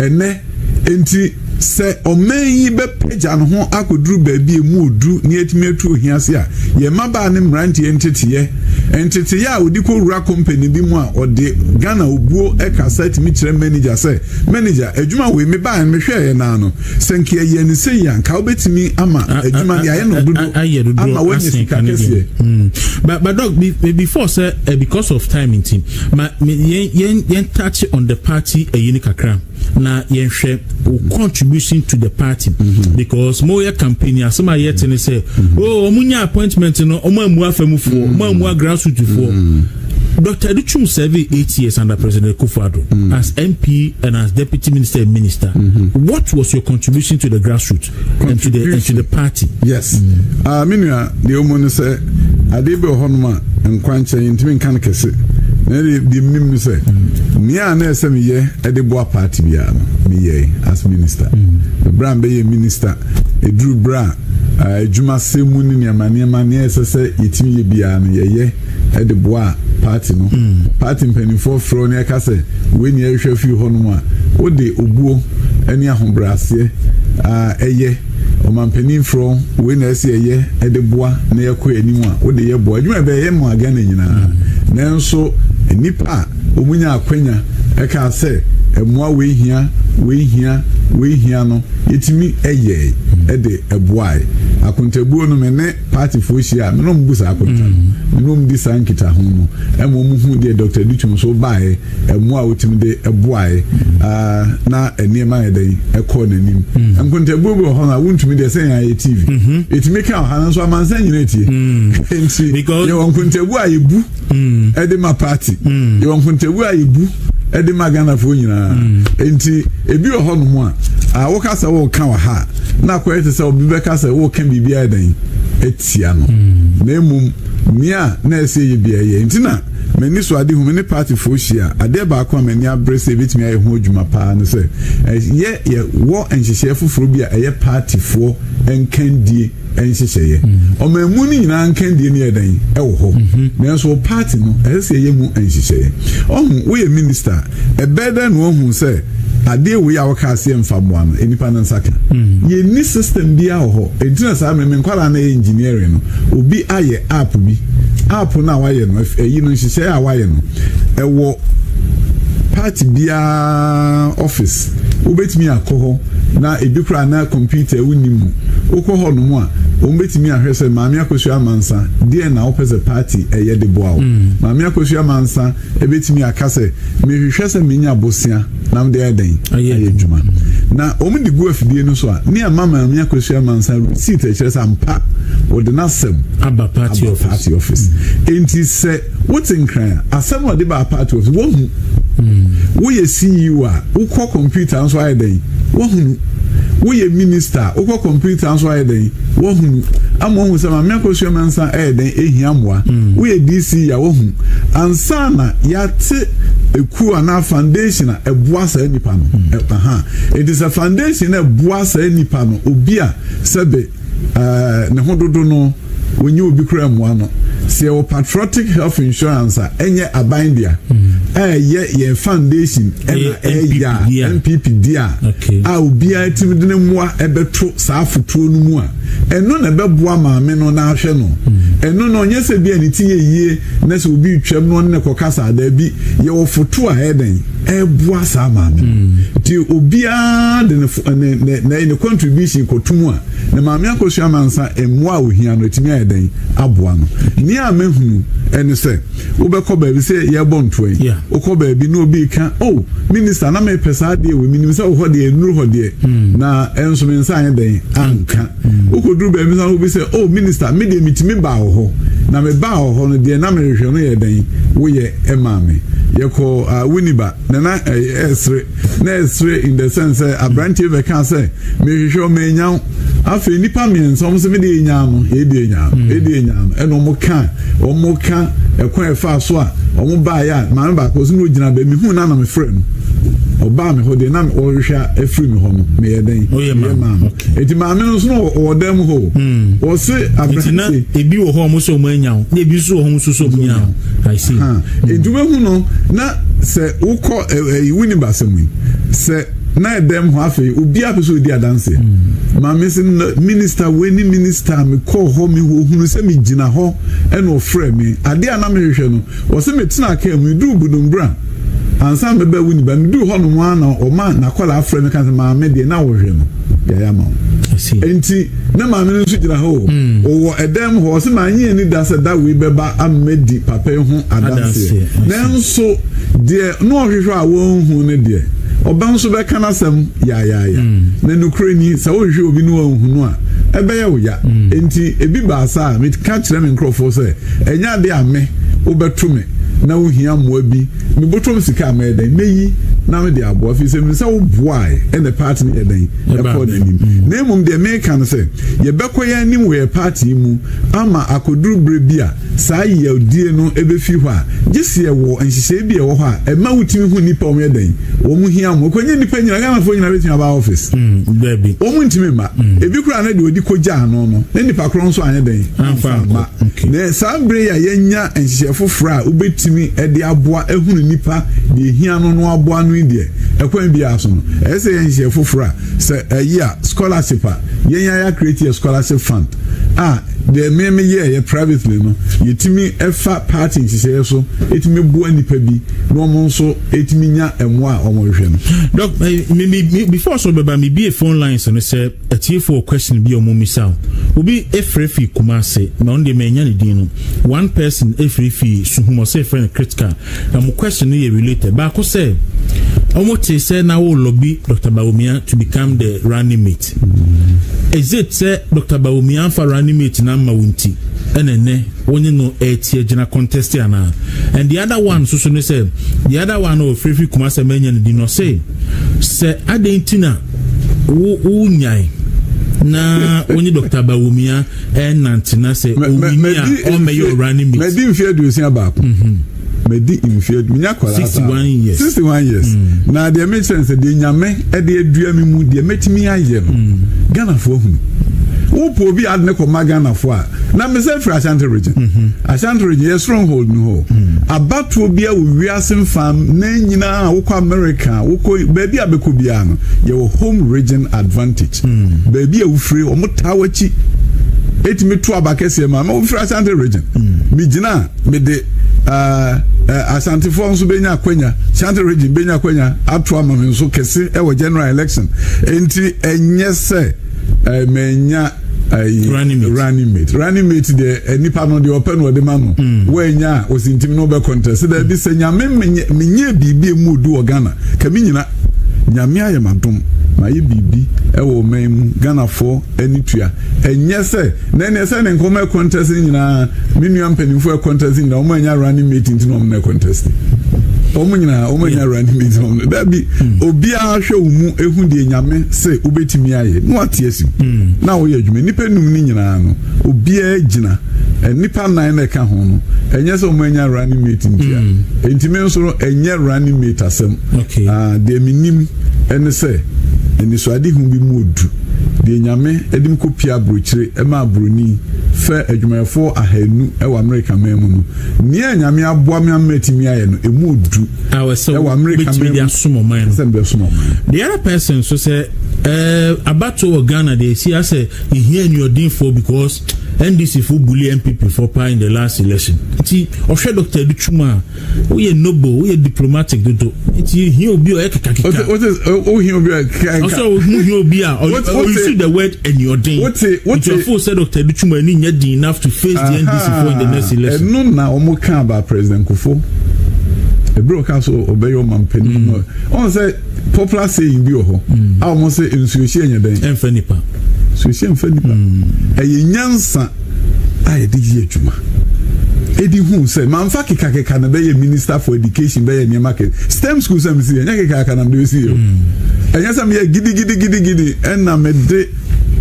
Ɛnɛ nti sɛ ɔman yi bɛpagya ne ho akɔduru baabi emu odu ne yɛtumi atu ohia se a, yɛn mmabaa ne mmeranteɛ nteteyɛ nteteyɛ a ɔde kɔwura company bi mu a, ɔde Ghana obuo ɛkasa tumi kyerɛ manager sɛ, "Manager, adwuma wei mebaa no mehwɛɛ naa no sɛ nka yɛyɛ ne sɛ yi a, nka wobɛtumi ama adwuma no yɛayɛ no dodo ayɛ dodo ama woanya asen sika kane deɛ." kɛseɛ. But doc, before sɛ because of time nti ma me yɛn touch on the party ɛyi ni kakra na yɛnhwɛ o contribution to the party, because mo yɛ campaign, asɛm a yɛte ne sɛ, oh, ɔmo nya appointment no, ɔmo amu afamufoɔ, ɔmo amu grassroots foɔ. Dr. Adutwum served 8 years under President Akufo-Addo as MP and as deputy minister and minister. What was your contribution to the grassroots and to the party? Yes, me nua, deɛ ɔmu no sɛ adeɛ bi wɔ hɔnom a nkwankyɛn ntumi nka no kɛse, na ɛde deɛ menim no sɛ nea a na ɛsɛ meyɛ ɛde boa party biara no, meyɛe as minister. Berɛ a mbɛyɛ minister, ɛduru berɛ a adwumasɛm mu ne nneɛma nneɛma nea ɛsɛ sɛ yɛtumi yɛ biara no, yɛyɛ ɛde boa party no. Party mpanimfoɔ frɛ wo ne ɛka sɛ wei ne ɛhwehwɛ fii hɔnom a, wode obuo ne ahobrɛaseɛ ɛyɛ. Ɔmampanin frɛ wei na ɛsɛ ɛyɛ ɛde boa na yɛkɔ anim a, wode yɛ boa adwuma ɛbɛyɛ ma Ghana nyinaa. Nanso nnipa a wɔn nya akwanya ɛka sɛ Mmoa wei hia, wei hia, wei hia no, yɛtumi yɛe de boae. Akontabuo no, me ne partyfoɔ hyia a, me ne wɔn bu saa akonta no. Me ne wɔn di saa nkitaho no ma wɔn hu deɛ Dɔkta Adutwum nso baeɛ, mmoa a wɔtumi de boae na nneɛma yɛ dɛn ɛkɔɔ n'anim. Nkontabuo bi wɔ hɔ no a wontumi deɛ sɛ yɛn ayɛ TV. Yɛtumi ka ɔha no nso amansan nyinaa tie. Nti yɛwɔ nkontabuo a yɛbu ɛde ma party. Yɛwɔ nkontabuo a yɛbu ɛde ma Ghanafoɔ nyinaa. Nti ebi wɔ hɔ nom a woka sɛ wɔreka wɔ ha a na akɔyɛ te sɛ obi bɛka sɛ wɔreka biribi ayɛ dɛn atia no. Na mmom nea na ɛsɛ yɛ bia yɛ nti na m'ani so ade hu me ne partyfoɔ hyia adeɛ baako a m'ani abere sɛ ebɛtumi ayɛ ho adwuma paa no sɛ yɛ yɛwɔ nhyehyɛeɛ foforɔ bi a ɛyɛ partyfoɔ nkandie nhyehyɛeɛ. Ɔman mu no nyinaa nkandie no yɛ dɛn ɛwɔ hɔ, nanso wɔ party no ɛsɛ sɛ yɛyɛ mu nhyehyɛeɛ. Ɔho woyɛ minister a, ɛbɛyɛ dɛn na wahu sɛ adeɛ wei a wɔka aseɛ mfa mmoa no nnipa no nsa ka? Yɛnni system biara wɔ hɔ. Ɛnti na saa mmerɛ me nkwadaa no yɛ engineering no, obi ayɛ app bi. App no a wayɛ no, ɛyi no nhyehyɛeɛ a wayɛ no, ɛwɔ party biara office. Wobɛtumi akɔ hɔ na ebi koraa na computer wonni mu. Wokɔ hɔ nom a, wɔn bɛtumi ahwɛ sɛ Maame Akosua Amansa, deɛn na wopɛ sɛ party ɛyɛ de boa wo. Maame Akosua Amansa ɛbɛtumi aka sɛ, mehwehwɛ sɛ menya bosea na mede ayɛ dɛn? Ayɛ adwuma. Na wɔn de gu afidie no so a, ne ama Maame Akosua Amansa receipt a ɛkyerɛ sɛ ampa wɔde n'asɛm aba party office. Party office. Enti sɛ wote Nkran a, asɛm a ɔde baa party office, woahu. Woyɛ CEO a, wokɔ computer nso ayɛ dɛn? Woahunu. Woyɛ minister a, wokɔ computer nso ayɛ dɛn? Woahunu. Ama woahu sɛ Maame Akosua Mensah ɛyɛ dɛn? Ehia mmoa. Woyɛ DC a, woahu. Ansa na yɛate ekuo anaa foundation a ɛboa saa nipa no. Aha. Enti sɛ foundation no ɛboa saa nipa no, obi a sɛbe ne ho dodo no, wɔnyɛ obi koraa mmoa no. Sɛ yɛwɔ patriotic health insurance a ɛnyɛ aban dea, a ɛyɛ yɛn foundation ɛna ɛyɛ a NPP dea a obiara tumi de ne mmoa ɛbɛto saa afotuo no mu a, ɛno na ɛbɛboa maame no na ahwɛ no. Ɛno no ɔnyɛ sɛ bi a ne ti yɛ yie na sɛ obi retwam no ɔne ne kɔkasa, daabi, yɛwɔ foto a ɛyɛ dɛn ɛboa saa maame no. Nti obiara de ne ne ne ne contribution kɔto mu a, na Maame Akosua Amansa mmoa a ohia no etumi ayɛ dɛn aboa no. Nea mehunu ɛne sɛ wobɛkɔ baabi sɛ yɛbɔ ntoa yi, wokɔ baabi na obi ka, oh minister, na mepɛ saa adeɛ wɔ menim sɛ wɔ hɔ deɛ nnuru hɔ deɛ, na ɛnso me nsa anyɛ dɛn anka. Wokɔduru baabi nso obi sɛ, oh minister, me deɛ metumi baa wɔ hɔ, na mebaa wɔ hɔ no deɛ na mehwehwɛ no yɛ dɛn woyɛ ɛmaa me. Yɛkɔ Winneba na na ɛsere na ɛsere in the sense sɛ aberanteɛ bɛka sɛ mehwehwɛ ɔma enya wo. Afei nipa mmiɛnsa wɔn sɛ me deɛ enya no, yɛ deɛ enya no, yɛ deɛ enya no, ɛna wɔn ka ɛkwan ɛfa so a wɔn baeɛ a, maame baako ɔsɛ na ogyina baabi mehu na na mefrɛ no, ɔbaa me hɔ deɛ na ɔhwehwɛ afiri me hɔ no, meyɛ dɛn? Meyɛ maa no. Eti maame no nso no ɔwɔ dan mu hɔ, ɔse aberante ebi wɔ hɔ a wɔn sɛ wɔn anya wo, na ebi nso wɔ hɔ nso sɛ wɔn nya wo. I see. Nti wobɛhu no na sɛ wokɔ ɛyi Winneba asɛm yi sɛ na ɛdɛm hɔ, afei obiara pɛ sɛ odi adanseɛ. Maame sɛ minister wei ne minister, mekɔɔ hɔ, mehunu sɛ megyina hɔ ɛna ɔfrɛ me, adeɛ a na mehwehwɛ no, ɔsɛ metena kaa mu meduru Budumbra ansa mebɛ Winneba, meduru hɔ nom a na ɔma n'akwadaa afrɛ me ka sɛ, maame, deɛ na wɔhwɛ no yɛayɛ ama wo. Nti na maame no nso gyina hɔ o, ɔwɔ ɛdɛm hɔ, ɔsɛ maanye ani da sɛ da wei bɛba amadi papa yi ho adanseɛ, nanso deɛ na ɔhwehwɛ a wɔnhu no deɛ, ɔba nso bɛka n'asɛm yaayaaya. Na nokorɛ ni, sɛ wohwehwɛ obi ne wɔnhu no a, ɛbɛyɛ wo ya. Nti ebi baasa a meka kyerɛ me nkurɔfoɔ sɛ ɛnyɛ ade a me wobɛto me na wohia mmoa bi, mebɔtɔm sika a mɛyɛ dɛn mɛyi na mede aboa, firi sɛ menim sɛ woboae ɛna party no yɛ dɛn ɛkɔɔ n'anim. Na mmom deɛ meka no sɛ yɛbɛkɔ yɛn anim wɔ yɛ party mu ama akɔduru berɛ bi a saa yawdie no ɛbɛfi hɔ a, gye sɛ yɛwɔ nhyehyɛeɛ bi a ɛwɔ hɔ a ɛma wotumi hu nnipa wɔn yɛ dɛn wɔn hia mo. Ɛkɔnyɛ nnipa nyina, Ghanafoɔ nyina bɛtumi aba office, wɔn ntumi mma. Ebi koraa na deɛ ɔdi kɔgya ano no na nipa korɔ nso anyɛ dɛn amfa mma. Na saa bere yi a yɛnya nhyehyɛeɛ foforɔ a wobɛtumi de aboa ahunu nipa deɛ ehia no no aboa no yi deɛ, ɛkwan biara so no ɛyɛ sɛ yɛ nhyehyɛeɛ foforɔ a sɛ ɛyi a scholarship a yɛn ayɛ create a scholarship fund a. Deɛ me me yɛɛyɛ privately no, yɛtumi fa party nhyehyɛeɛ so ɛtumi boa nnipa bi na wɔn nso ɛtumi nya mmoa a wɔhwehwɛ no. Doc, me, me, me, before so bɛba me bie phone lines no sɛ atiefoɔ question bi a wɔn misa o. Obi efrɛ fi Kumase na ɔno deɛ manya ne din no. One person efrɛ fi Suhum, ɔsɛ efrɛ no critical. Na mo question no yɛ related. Baako sɛ wɔn te sɛ na wo lobby Dr. Bawumia to become the running mate. Is it sɛ Dr. Bawumia nfa running mate na ama wo nti ɛna ɛnɛ wo ne no ɛti agyina contest anaa? And the other one nso so ne sɛ, the other one no ofirifiri Kumase manya ne din no, ɔsɛ sɛ adɛn nti na wo wo nyae na wo ne Dr. Bawumia ɛnante na sɛ owini a ɔmmɛyɛ running mate? Madi mfe 61. Madi mfe menya akwadaa. 61 years. 61 years. Na deɛ mekyerɛ no sɛ deɛ Nyame de adua me mu, deɛ mɛtumi ayɛ no, Ghanafoɔ ahunu. Wopɔ obi ade ne kɔma Ghanafoɔ a, na mesɛ firi Ashanti Region. Ashanti Region yɛ stronghold no hɔ. Abatoɔ bi a wɔ wiase mfam na nyinaa, wokɔ America, wokɔ baabi a bɛkɔ biara no, yɛwɔ home region advantage. Baabi a wofiri, wɔn taa w'akyi ɛtumi to aba kɛseɛ ma ma wofiri Ashanti Region. Megyina a mede Asantefoɔ nso bɛnya akwanya, Ashanti Region bɛnya akwanya ato ama me nso kɛse ɛwɔ general election. Nti ɛnyɛ sɛ manya ayi running mate. Running mate, running mate deɛ, nipa no deɛ ɔpɛ no ɔde ma no. Wɔanya a osintim no bɛ contest dɛbi sɛ Nyame menyɛ biribi emu odu wɔ Ghana ka mi nyina. Nyame ayɛ ma dom ma ayɛ biribi ɛwɔ ɔman mu, Ghanafoɔ ani tua. Ɛnyɛ sɛ na ɛneɛ sɛ ne nkɔmɔ contest nyinaa, me nua mpanimfoɔ contest nyinaa, wɔn anya running mate nti na wɔn na contest. Wɔn nyinaa wɔn anya running mate na wɔn dabi. Obiara hwɛ wɔn mu ehu deɛ Nyame sɛ wobɛtumi ayɛ na wate asi na wɔyɛ adwuma. Nipa num ne nyinaa no, obiara gyina nipa nnan na ɛka ho no, ɛnyɛ sɛ wɔn anya running mate nti a ntumi nso no, ɛnyɛ running mate asɛm. Deɛ menim ɛne sɛ anisoadehu bi mu odu deɛ Nyame ɛde mu kɔpia aburokyire ɛma aburoni fɛ adwumayɛfoɔ 200 ɛwɔ Amerika man mu no, nea Nyame aboa me ama atumi ayɛ no, emu odu ɛwɔ Amerika man mu sɛ mbɛsom ɔman. The other person nso sɛ abato wɔ Ghana deɛ, esi asɛ ehia enuɔdenfoɔ because NDC fo bully NPP for paa in the last election, nti ɔhwɛ Dr. Adutwum a woyɛ noble, woyɛ diplomatic dodo, nti ehia obi a ɔyɛ kekakeka. Ohia obi a kekakeka. Ɔsɛ ohun hia obi a ɔuse the word enuɔden. Wote nti ɔfo sɛ Dr. Adutwum ani nyɛ den enough to face the NDC fo in the next election. Ɛno na wɔn ka about President Kufuor ebere ɔka so ɔbɛyɛ ɔmampanin no. Ɔn sɛ popular saying bi wɔ hɔ a wɔn sɛ nsuohyɛ nyɛ dɛn? Ɛnfɛ nipa. Nsuohyɛ nfɛ nipa. Ɛyɛ nyansa a yɛde yi adwuma edi hu sɛ manfa kekakeka na bɛyɛ minister for education, bɛyɛ nneɛma kɛ STEM school sɛ mesi yɛ nyɛ kekakeka na mede bɛsi yɛ o. Ɛnyɛ sɛ meyɛ gidigidigidigidi ɛna mede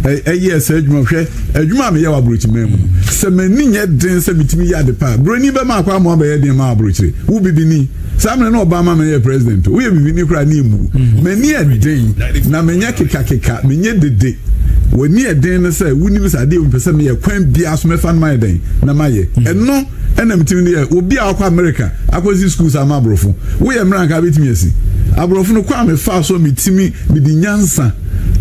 ɛyɛ ɛsɛ adwuma. Hwɛ adwuma a meyɛ wɔ aburokyiman mu no, sɛ m'ani nyɛ den sɛ metumi yɛ ade pa a, buroni bɛma akɔ amoa bɛyɛ den ma aburokyire. Wo bibini saa mmerɛ na ɔbaa ma meyɛ president, woyɛ bibini koraa ne emu. M'ani yɛ den na menyɛ kekakeka, menyɛ dede. W'ani yɛ den no sɛ wonim sɛ adeɛ mpɛ sɛ meyɛ kwan biara so mɛfa no mayɛ dɛn na mayɛ. Ɛno ɛna metumi no yɛ. Obi a wakɔ America akɔsi schools ama aborɔfo, woyɛ mmerɛ anka bɛtumi asi aborɔfo no kɔ a mefaa so, metumi mede nyansa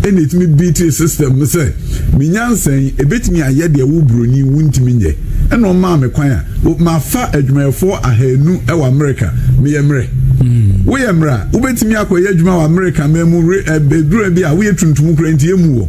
ɛna ɛtumi beat system no sɛ me nyansa yi ɛbɛtumi ayɛ deɛ wo buroni wontumi nyɛ. Ɛna ɔmaa me kwan a mafa adwumayɛfoɔ 200 ɛwɔ America. Meyɛ mmerɛ, woyɛ mmerɛ a wobɛtumi akɔyɛ adwuma wɔ America ma mu ɛdura bi a woyɛ tuntum kora nti emu wɔ.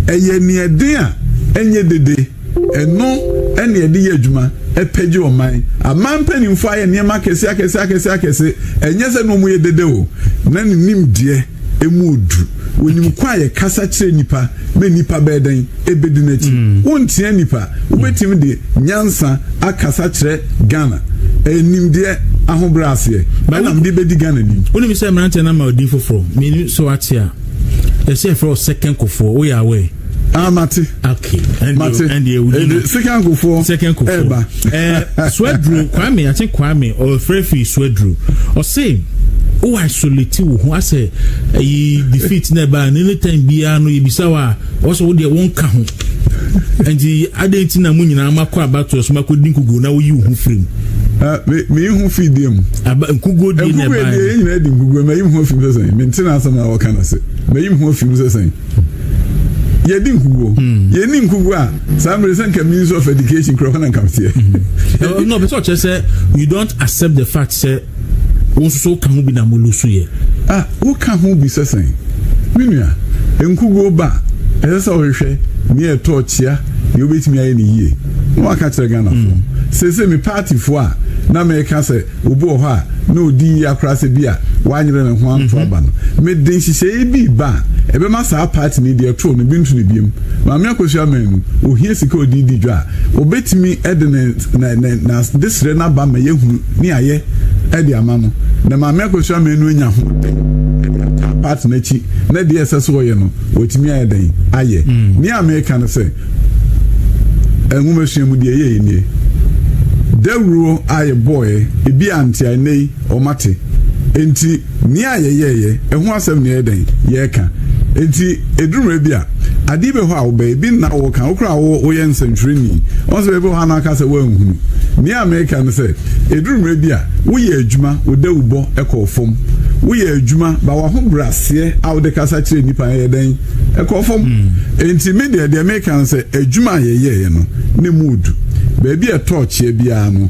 Ɛyɛ neɛden a ɛnyɛ dede. Ɛno ɛne ɛde yɛ adwuma ɛpɛgye ɔman. Aman mpanimfoɔ ayɛ nneɛma akɛse akɛse akɛse akɛse, ɛnyɛ sɛ na wɔn yɛ dede o, na ne nimdeɛ emu odu. Onim kwan a yɛkasa kyerɛ nipa na nipa bɛyɛ dɛn ebedi n'akyi. Wontia nipa, wobɛtumi de nyansa akasa kyerɛ Ghana. Ɛyɛ nimdeɛ, ahobrɛ aseɛ ɛna mede bɛdi Ghana nim. Wonim sɛ mmeranteɛ no ama ɔdin foforɔ menu sɛ wate a ɛsɛ ɛfrɛ wo Second Kofoɔ, woyɛ aware? Ah, mate. Okay. Mate. Ɛndeɛ Second Kofoɔ. Second Kofoɔ. Ɛba. Swedru Kwame, I think Kwame ɔfrɛ firi Swedru, ɔse wo isolate wo ho asɛ ɛyi defeat na ɛbaa ne time biara no, yɛbisa wo a, ɔsɛ wo deɛ wonka ho, nti adɛn nti na mo nyinaa makɔ abatoɔ so makɔdi nkuguo na woyi wo ho firi mu? Me ho fi die mu. Aba nkuguo die na ɛbaa. Nkuguo die, yɛn nyinaa di nkuguo. Mɛ yi ho fi mu sɛ sɛn? Mente na asɛm a wɔka na se mɛ yi ho fi mu sɛ sɛn? Yɛdi nkuguo. Yɛni nkuguo a, saa mmerɛ sɛ nka Minister of Education kura hɔ na nka meteɛ. No, bɛ sɛ ɔkyerɛ sɛ you don't accept the fact sɛ wo nso so ka ho bi na mo lose yɛ. Ah, woka ho bi sɛ sɛn? Me nua, nkuguo ba a, ɛsɛ sɛ wohwehwɛ nea ɛtɔ kyea, nea wobɛtumi ayɛ no yie na waka kyerɛ Ghanafoɔ. Seesei me partyfoɔ a na meka sɛ obi wɔ hɔ a na ɔdi yie akora sɛ bi a wanyere ne ho anto aba no, mede nhyehyɛeɛ bi ba a ɛbɛma saa party no deɛ ɛtoo no bi nto no biom. Maame Akosua Manu, ohia sika a ɔde di dwa a, ɔbɛtumi de ne ne ne n'adesrɛ no aba ma yɛahunu ne ayɛ de ama no, na Maame Akosua Manu anya ahoɔden de ataa party no akyi na deɛ ɛsɛ sɛ ɔyɛ no watumi ayɛ dɛn ayɛ. Nea meka no sɛ, nwomasua mu deɛ ɛyɛɛ nie. Dawuro a yɛbɔeɛ, ebi ante a ɛnnɛ yi wɔate. Enti nea yɛyɛeɛ, ɛho asɛm na yɛyɛ dɛn? Yɛreka. Enti ɛduru mmerɛ bi a, adeɛ bi wɔ hɔ a wobɛyɛ, ebi nna woka, wo koraa wo woyɛ nsɛntwerɛni. Wɔn sɛ baabi wɔ hɔ a na aka sɛ woanhunu. Nea meka ne sɛ, ɛduru mmerɛ bi a, woyɛ adwuma, wo dawubɔ kɔɔ fam. Woyɛ adwuma, ba w'ahobrɛaseɛ a wode kasa kyerɛ nnipa no yɛ dɛn? Ɛkɔɔ fam. Enti me deɛ, deɛ meka ne sɛ, adwuma a yɛyɛeɛ no, na ɛmu ɔdu. Baabi a ɛtɔɔ kyea biara no,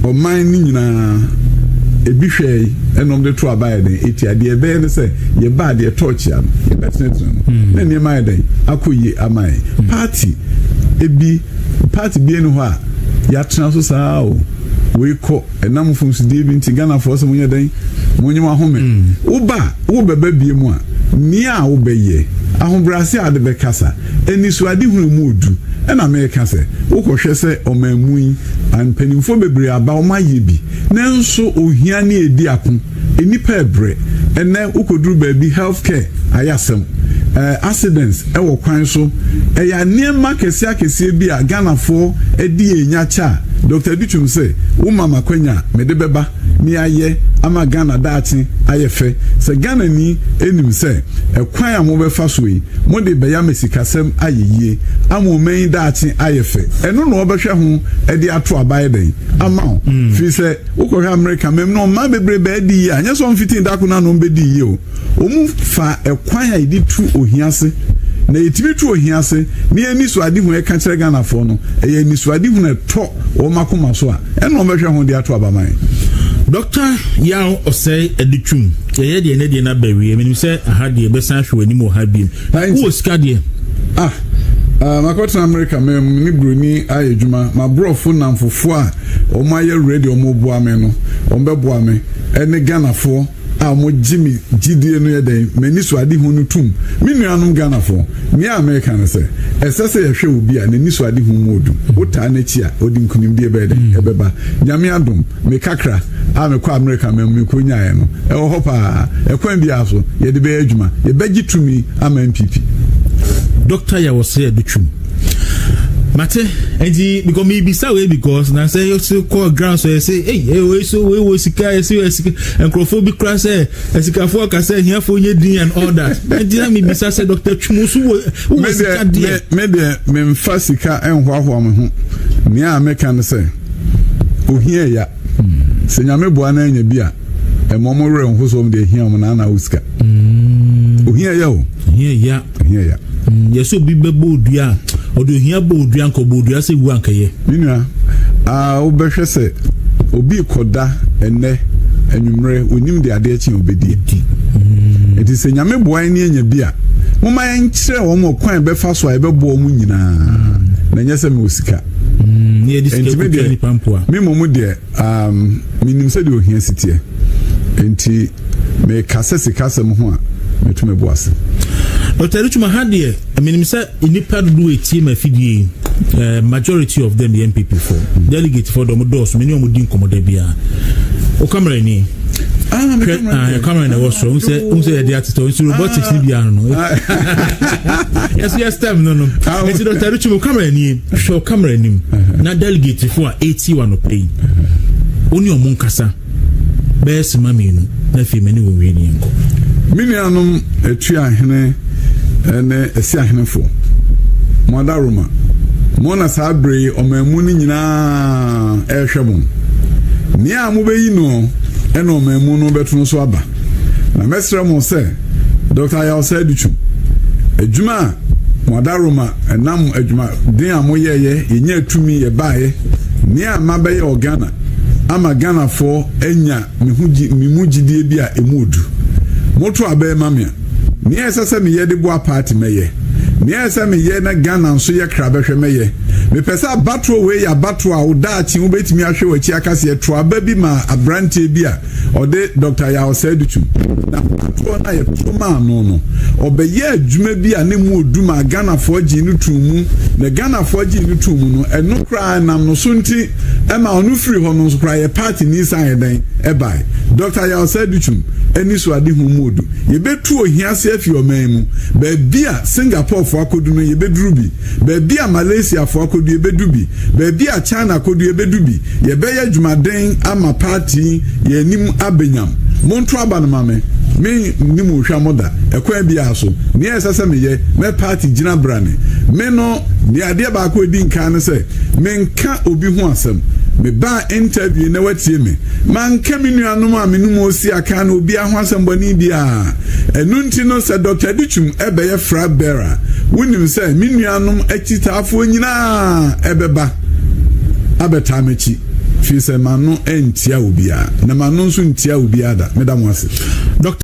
ɔman no nyinaa, ebi hwɛe, ɛna wɔde to aba yɛ dɛn? Etia. Deɛ ɛbɛyɛ ne sɛ, yɛbaa deɛ ɛtɔɔ kyea no, yɛbɛtenetene no, na nneɛma ayɛ dɛn? Akɔ yie ama yɛn. Party ebi, party bi nni hɔ a yɛatena so saa o. Wei kɔ, ɛnam mfomsodeɛ bi nti, Ghanafoɔ sɛ monyɛ dɛn? Monye mo ahome. Woba a, wobɛba bie mu a, nea wobɛyɛ, ahobrɛase a wode bɛkasa, anisoadehunu mu odu, ɛna meka sɛ, wokɔhwɛ sɛ ɔman mu yi, mpanimfoɔ bebree aba, wɔayɛ bi, nanso ohia ne edi ako, nnipa ɛbrɛ. Ɛnnɛ wokɔduru baabi, health care ayɛ asɛm, accidents ɛwɔ kwan so, ɛyɛ nneɛma akɛseɛ akɛseɛ bi a Ghanafoɔ adi yɛn nya kyɛ a, Doctor Adutwum sɛ, woma me akwanya a, mede bɛba. ne ayɛ ama Ghana daakye ayɛ fɛ. Sɛ Ghanani nim sɛ ɛkwan a mobɛfa so yi, mode bɛyɛ ama sikasɛm ayɛ yie, ama ɔman yi daakye ayɛ fɛ, ɛno na ɔbɛhwɛ ho de ato aba ayɛ dɛn ama wo. Firi sɛ wokɔhwɛ Amerika mam no, ɔman bebree bɛadi yie a, nyɛ sɛ ɔmfitii da ko no ano ɔmbɛdi yie o. Wɔn fa ɛkwan a yɛde tu ohia ase, na yɛtumi tu ohia ase ne yɛn anisoadehunu a yɛka kyerɛ Ghanafoɔ no, ɛyɛ anisoadehunu a ɛtɔ wɔn akoma so a, ɛna wɔbɛhwɛ ho de ato aba ma yɛn. Dɔkta Yaw Osei Adutwum, yɛyɛ deɛ ne deɛ no aba awie. Menim sɛ aha deɛ bɛsan ahwɛ w'anim wɔ ha biem. Wowɔ sika deɛ? Ah, uh, makɔtena Amerika, me ne buroni ayɛ adwuma. M'aborɔfo nnamfofoɔ a wɔn ayɛ ready wɔn boa me no, wɔn bɛboa me, ɛne Ghanafoɔ a wɔgye me gyidie no yɛ dɛn, m'anisoadehu no tom. Me nuanom Ghanafoɔ, nea a meka ne sɛ, ɛsɛ sɛ yɛhwɛ obi a n'anisoadehu mu ɔdu. Wotaa n'akyi a, ɔde nkunimdie bɛyɛ dɛn? Ɛbɛba. Nyame adom, me kakra a mekɔ Amerika ma mekɔnyaeɛ no, ɛwɔ hɔ paa. Ɛkwan biara so, yɛde bɛyɛ adwuma. Yɛbɛgye tumi ama NPP. Dɔkta Yawɔsɛ Adutwum. Mate, nti because me bisa wei because na sɛ yɛsi kɔ ground so yɛsi ei wei so wei wɔ sika yɛsi wɔ sika nkurɔfoɔ bi kura sɛ asikafoɔ ka sɛ ahiafoɔ nyɛ din and all that nti na me bisa sɛ Dr. Twum so wɔ wɔ sika deɛ. Me deɛ memfa sika nhoahoa me ho nea a meka ne sɛ ohia ya sɛ Nyame boa na anya bi a ɛma ɔmo werɛ nho sɛ ɔmo de ahia ɔmo na ana wo sika ohia ya o ohia ya ohia ya yɛsɛ obi bɛbɔ odua a ɔde ohia bɔ odua nka ɔbɔ odua sɛ wu ankɛyɛ. Me nua, ah, wobɛhwɛ sɛ obi kɔda ɛnɛ anwummerɛ, onim de adeɛ kye obɛdi. Nti sɛ Nyame boa yɛn ne anya bi a, momma yɛnkyerɛ wɔn ɔkwan a ɛbɛfa so a yɛbɛboa wɔn nyinaa, na ɛnyɛ sɛ mewɔ sika. Nti me deɛ, me mmom deɛ, um, menim sɛdeɛ ohia si teɛ. Nti meka sɛ sikasɛm ho a, meto me bo ase. Dr. Adutwum, ha deɛ, menim sɛ nnipa dodoɔ etie ma afidie yi, majority of them yɛ NPP foɔ. Delegate foɔ deɛ ɔmo dɔɔso, me ne ɔmo di nkɔmmɔ da biara. Wo camera ni? Hwɛ, camera na ɛwɔ soro. N sɛ yɛde atetɔ nso robotics ni biara no. Yɛso yɛ stem no no. Nti Dr. Adutwum, wo camera ni? Hwɛ wo camera anim. Na delegate foɔ a etie wɔ anɔpa yi, wo ne ɔmo nkasa bɛyɛ sima mmienu na afei me ne wo nwie ne yɛnkɔ. Me nuanom Atuahene ne Asiahenefo, mo adaworoma, mo na saa bere yi ɔman mu no nyinaa rehwɛ mo. Nea mobɛyi no na ɔman mu no bɛto no so aba. Na mɛsrɛ mo sɛ, Dɔkta Ayaw Saidu Twum, Adwuma a mo adaworoma ɛnam adwumaden a moyɛeɛ, yɛnyaa tumi yɛbaeɛ, nea mabɛyɛ wɔ Ghana ama Ghanafoɔ anya me ho gyi me mu gyidie bi a ɛmu odu. Moto abɛn ma me a, nea ɛsɛ sɛ meyɛ de boa party mɛyɛ. Nea ɛsɛ sɛ meyɛ na Ghana nso yɛ kra bɛhwɛ mɛyɛ. Mepɛ sɛ abatoɔ wei yɛ abatoɔ a wo daakye wobɛtumi ahwɛ w'akyi aka sɛ yɛto aba bi maa aberanteɛ bi a ɔde Dɔkta Yaw Osei-Adutwum na abatoɔ no a yɛto maa no no, ɔbɛyɛɛ adwuma bi a ne mu odu maa Ghanafoɔ gyee no too mu, na Ghanafoɔ gyee no too mu no, ɛno koraa ɛnam no so nti ɛma ɔno firi hɔ no nso koraa yɛ party ni san yɛ dɛn ɛbae. Dɔkta Yaw Osei-Adutwum anisoadehu mu odu. Yɛbɛtu ohia ase afi ɔman mu. Baabi a Singaporefoɔ akɔdu no, yɛbɛduru bi. Baabi a Malaysiafoɔ akɔdu, yɛbɛdu bi. Baabi a China akɔdu, yɛbɛdu bi. Yɛbɛyɛ adwumaden ama party yi yɛn anim abɛnyam. Monto aba no ma me. Me nni mo hwammɔ da, ɛkwan biara so. Nea ɛsɛ sɛ meyɛ, mɛ party gyina brane. Me no, deɛ adeɛ baako a ɛdi nkan ne sɛ, menka obi ho asɛm. Mebaa interview na watie me. Manka me nuanom a me ne mu si akan no obiara ho asɛm bɔne biara. Ɛno nti no, sɛ Dɔkta Adutwum bɛyɛ flag bearer a, wonim sɛ me nuanom akyitaafoɔ nyinaa bɛba abɛtaa m'akyi, firi sɛ m'ano ntia obiara, na m'ano nso ntia obiara da. Meda mo ase. Dɔkta.